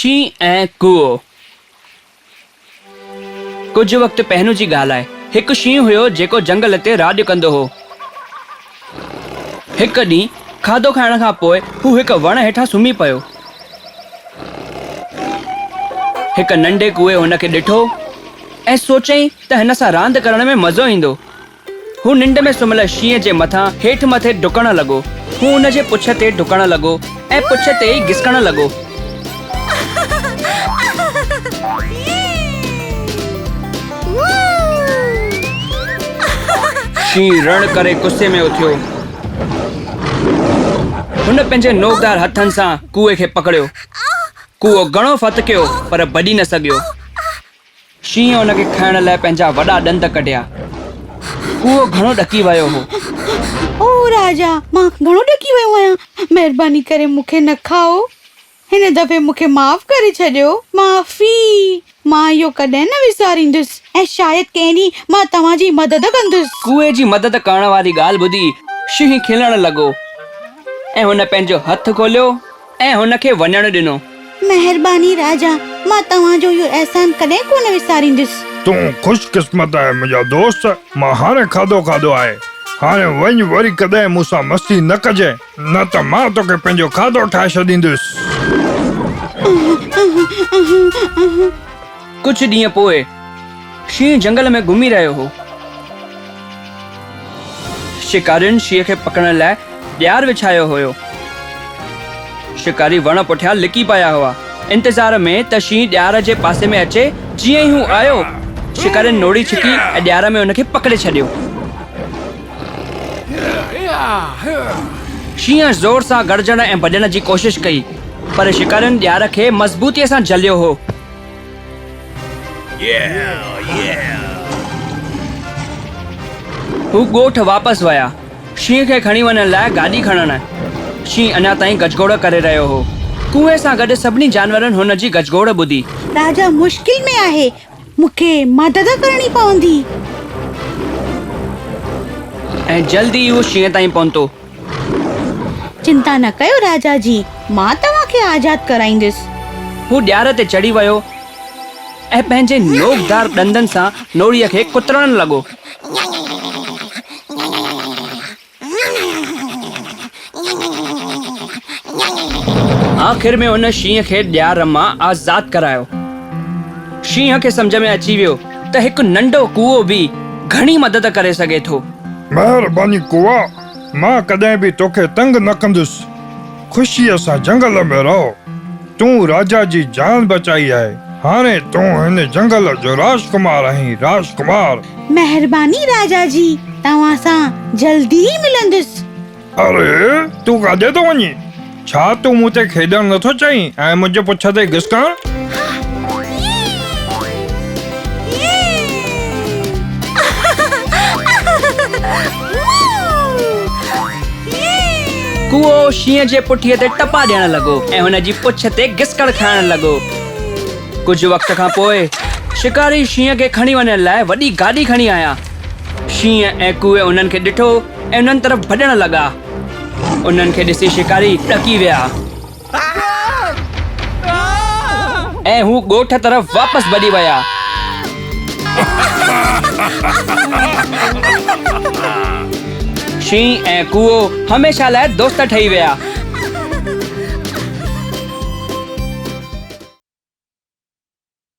شينهن ۽ ڪوئو. ڪجهه وقت پهريون جي ڳالهه آهي. هڪ شينهن هيو جيڪو جنگل تي راڄ ڪندو هو. هڪ ڏينهن کاڌو کائڻ کان پوء هو هڪ وڻ هيٺان سمهي پيو. هڪ ننڍي ڪوئي هن کي ڏٺو ۽ سوچيائين ته هن سان راند ڪرڻ ۾ مزو ايندو. هو ننڊ ۾ سمهيل شينهن جي مٿان هيٺ مٿي ڊڪڻ لڳو. هو ان جي پڇ تي ڊڪڻ لڳو ۽ پڇ تي ئي گسڪڻ لڳو. شينهن رڙ ڪري غصي ۾ اٿيو. هن پنهنجي نوڪدار هٿن سان ڪوئي کي پڪڙيو. ڪوئو گهڻو ڦٿڪيو پر ڀڄي نه سگهيو. شينهن ان کي کائڻ لاء پنهنجا وڏا ڏند ڪڍيا. ڪوئو گهڻو ڏڪي ويو هو. او راجا، مان گهڻو ڏڪي ويو آهيان. مهرباني ڪري مون کي نه کائو. هن دفعي مون کي معاف ڪري ڇڏيو. معافي! مان اهو ڪڏهن نه وساريندس ۽ شايد ڪنهن ڏينهن مان توهان جي مدد ڪندس. ڪوئي جي مدد ڪرڻ واري ڳالهه ٻڌي شينهن کلڻ لڳو ۽ هن پنهنجو هٿ کوليو ۽ هن کي وڃڻ ڏنو. مهرباني راجا، مان توهان جو اهو احسان ڪڏهن ڪونه وساريندس. تون خوش قسمت آهين منهنجا دوست، مان هاڻي کاڌو کاڌو آهي. هاڻي وڃ وري ڪڏهن مون سان مستي نه ڪجانء، نه ته مان توکي پنهنجو کاڌو ٺاهي ڇڏيندس. ڪجهه ڏينهن پوء شينهن جهنگل ۾ گهمي رهيو هو. شڪارين شينهن کي پڪڙڻ لاء ڄار وڇايو هيو. شڪاري وڻ پٺيان لڪي پيا هئا، انتظار ۾ ته شينهن ڄار جي پاسي ۾ اچي. جيئن ئي هو آيو، شڪارين نوڙي ڇڪي ۽ ڄار ۾ ان کي پڪڙي ڇڏيو. شينهن زور سان گرجڻ ۽ ڀڄڻ جي ڪوشش ڪئي، پر شڪارين ڄار کي مضبوطيء سان جهليو هو. هو ڳوٺ واپس ويا. شينهن کي کڻي وڃڻ لاء گاڏي کڻڻ. شينهن اڃا تائين گجگوڙ ڪري رهيو هو. ڪوئي سان گڏ سڀني جانورن هن جي گجگوڙ ٻڌي. راجا مشڪل ۾ آهي. مون کي مدد ڪرڻي پوندي. ۽ جلد ئي هو شينهن تائين پهتو. چنتا نه ڪيو راجا جي، مان توهان کي آزاد ڪرائيندس. هو ڄار تي چڙهي ويو ۽ پنهنجي نوڪدار ڏندن سان نوڙيء کي ڪترڻ لڳو. آخر ۾ هن شينهن کي ڄار مان آزاد ڪرايو. شينهن کي سمجهه ۾ اچي ويو ته هڪ ننڍو ڪوئو به گهڻي مدد ڪري سگهي ٿو. مهرباني ڪوئا، مان ڪڏهن به توکي تنگ نه ڪندس. خوشيء سان جهنگل ۾ رهو. تون راجا جي جان بچائي آهي. هاڻي تون هن جهنگل جو راجڪمار آهين، راجڪمار. مهرباني راجا جي، توهان سان جلدي ئي ملندس. اري، تون ڪاڏي ٿو وڃين؟ ڇا تون مون تي کيڏڻ نٿو چاهين ۽ منهنجي پڇ تي گسڪڻ؟ ڪوئو شينهن جي پٺيء تي ٽپا ڏيڻ لڳو ۽ هن جي پڇ تي گسڪڻ کائڻ لڳو. ڪجهه وقت کان پوء شڪاري شينهن کي کڻي وڃڻ لاء وڏي گاڏي کڻي آيا. شينهن ۽ ڪوئي انهن کي ڏٺو ۽ انهن طرف ڀڄڻ لڳا. انهن کي ڏسي شڪاري ڏڪي ويا ۽ هو ڳوٺ طرف واپس ڀڄي ويا. شينهن ۽ ڪوئو هميشه لاء دوست ٺهي ويا.